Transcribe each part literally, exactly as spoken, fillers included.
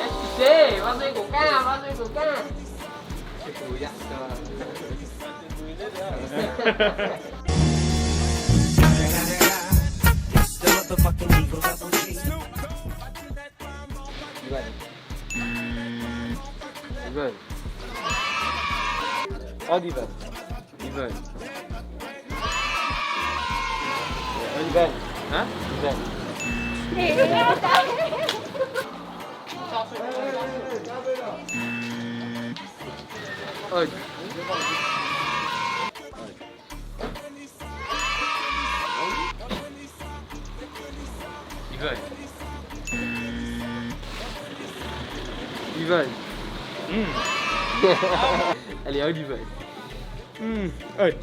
Ey, koute, va zwe kokin, va zwe kokin. Ivan. Ivan. Ad Ivan. Ivan. Ivan. Hein? Ivan. Ad. Ivan. Ivan. Hmm. Allez, on y va. Hmm. Allez.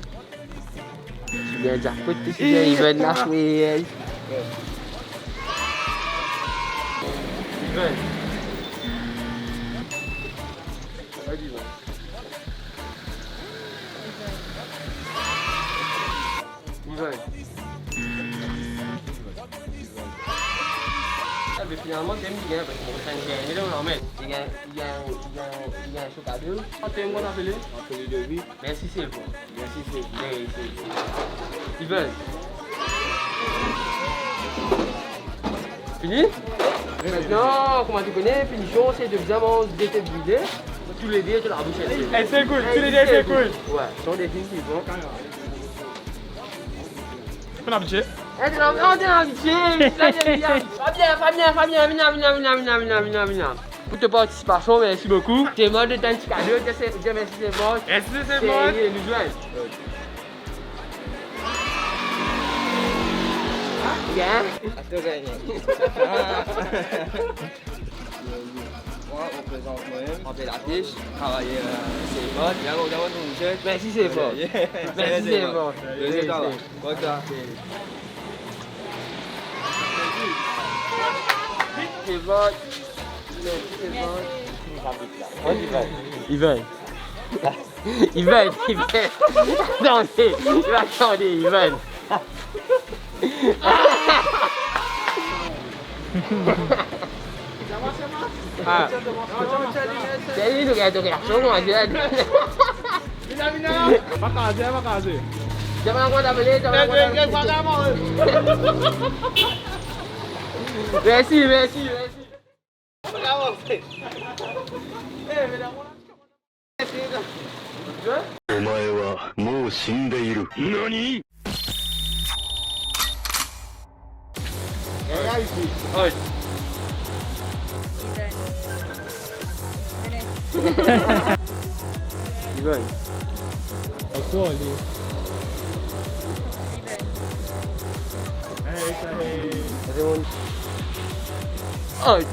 Ti bien jackpot, ti bien Ivan la, mais, euh, Ivan. Allez, Ivan. Ivan. Finalman, se mwa ki gagn, parski mo finn gagn, me la, me li gagn, li gagn, li gagn, li gagn so kado. Mo apel li. Mersi, se bon. Mersi, se bon. Mersi. Ivan. Fini? Mintnan, kouma to kone, pinision, se de bizin manz de tet brile. Toulede, to labous enn sel. Enn sel kout, toulede enn sel kout. Wi, son definitivman. Ou konn abitie? Eh, t'es dans, oh, t'es dans l'amitié, mais ça, j'aime bien. Fabien, Fabien, Fabien, vini, vini, vini. Pour ta participation, merci beaucoup. C'est moi de ton petit cadeau, je sais, je sais, c'est bon. Merci, c'est bon. C'est, nous jouons. Bien. Mwa, reprezant mwa, mwa apel Atish, travayer, euh, Sevod. Bien, bien, bien, bien. Merci, Sevod. Yeah. Merci, Sevod. Merci, Sevod. Bon, ça. Sevod. Merci, Sevod. Ivan. Ivan. Ivan, Ivan. Attendez, Ivan, attendez, Ivan. Ah. Salut, nous regardons réaction, comment dire. Mina, mina. Pa kaze, pa kaze. Merci, merci, merci. お前はもう死んでいる。何？ Ivan. Ivan. Ay.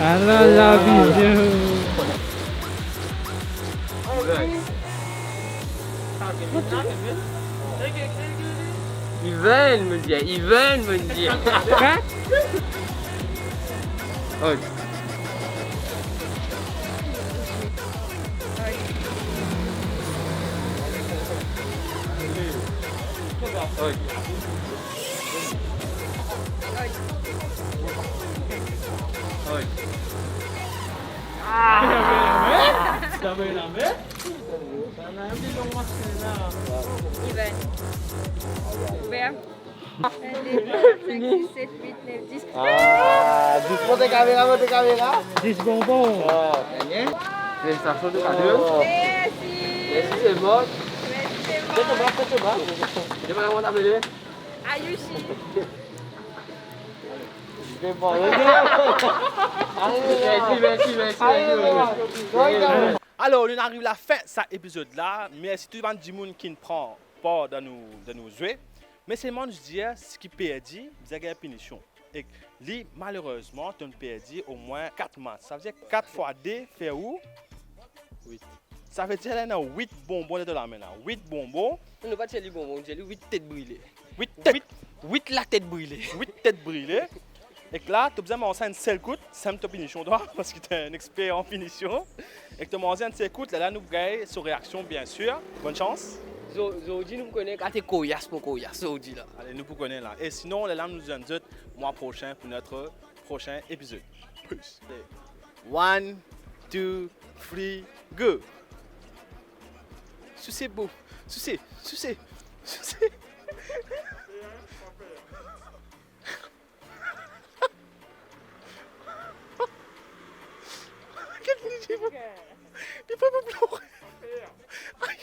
Ala la video. Ivan, mo dir, Ivan, mo dir. Hein? Oh. Oh. Ivan. Ouvert. Un, deux, trois, quatre, cinq, six, sept, huit, neuf, dix. Ah, dis, montre kamera, montre kamera. Dis bonbon. Ah. Félicitations, de cadeau. Merci. Merci, c'est bon. Merci, c'est bon. Fais ton bras, fais ton bras. Demande à mon appelé. Ayushi. Merci, merci, merci, merci. Alor, nou ariv lafin sa epizod la. Mersi tou bann dimoun ki pran par dan nou, dan nou zwe. Me selman nou dir, seki perdi, bizin gagn pinision. Ek li, malerezman, to'nn perdi omwin kat match. Savedir kat fwa de fer ou? Wit. Savedir la, ena wit bonbon dan to lame la. Wit bonbon. Nou pa dir li bonbon, nou dir li wit tet brile. Wit tet. Wit, wit latet brile. Wit tet brile. Ek la, to bizin manz sa enn sel kout, sa to pinision twa, parski to enn exper an pinision. Ek to manz enn sel kout, lerla nou gagn so reaksion, bien sir. Bonn sans. Zo-, zordi nou pou kone ki kouyas pou kouyas zordi la. Ale, nou pou kone la. E sinon, lerla nou zwenn zot mwa prosin pou notre prosin epizod. Peace. One, two, three, go. Souse, bo. Souse, souse, souse. Get li, li pa, li pa pou plore. Ay.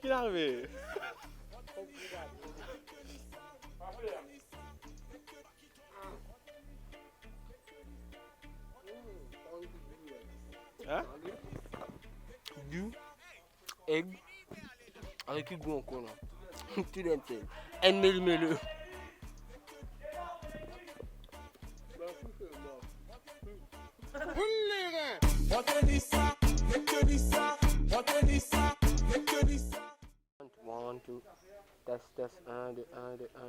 Ki lave? Hein? Dou. Egg. Avek ki gou ankor la? Tou dan tel. Enn mele mele. Mwen te di sa, mwen te di sa, Anthony sa, Anthony sa. One, two. Test, test, un, deux, un, deux, un.